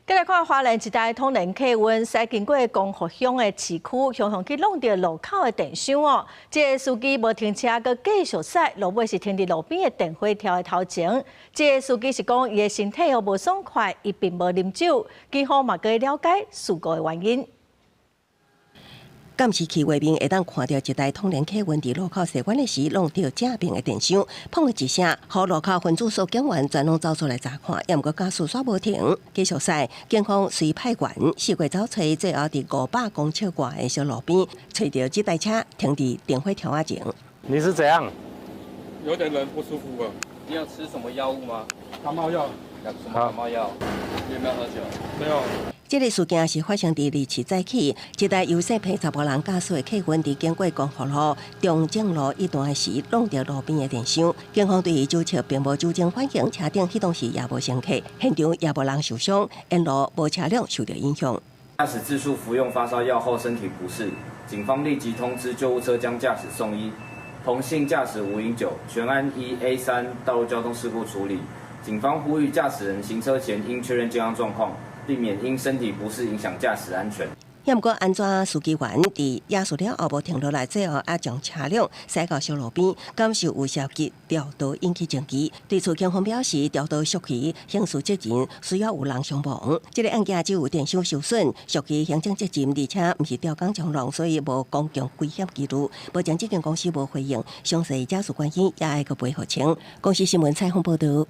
再來看花蓮一台統聯客運駛經過光復鄉的市區，雄雄去挵著路口的電箱哦。這个司機無停車，閣繼續駛，落尾是停佇路邊的電火柱的頭前。這个司機是講伊的身體予無爽快，伊並無啉酒。警方嘛閣了解事故的原因。監視器畫面會當看著一台統聯客運佇路口踅彎的時，挵著正爿的電箱，砰的一聲，予路口分駐所警員全攏走出來查看，猶毋過駕駛煞無停，繼續駛。警方隨派員四處走揣，最後佇500公尺外的小路邊，揣著這台車停佇電火柱仔前。你是怎樣？有點人不舒服啊。你有吃什麼藥物嗎？感冒藥。什麼感冒藥？你有沒有喝酒？沒有。這個事件是發生佇27早起，一台由姓彭查埔人駕駛的客運佇經過光復路、中正路一段時，挵著路邊的電箱。警方對伊酒測並無酒精反應，車頂彼當時也無乘客，現場也無人受傷，沿路無車輛受著影響。駕駛自述服用發燒藥後身體不適，警方立即通知救護車將駕駛送醫。彭姓駕駛無飲酒，全案依 A3道路交通事故處理。警方呼籲駕駛人行車前應確認健康狀況，避免因身體不適影響駕駛安全。猶毋過按怎司機員佇壓速了後無停落來，最後也將車輛駛到小路邊，敢是有涉及肇導引起爭議。對此，警方表示，肇導屬於刑事責任，需要有人傷亡。這个案件只有電箱受損，屬於行政責任，而且毋是吊鋼衝撞，所以無公共危險記錄。目前這間公司無回應，詳細駕駛關係也愛閣賠予清。公視新聞採訪報導。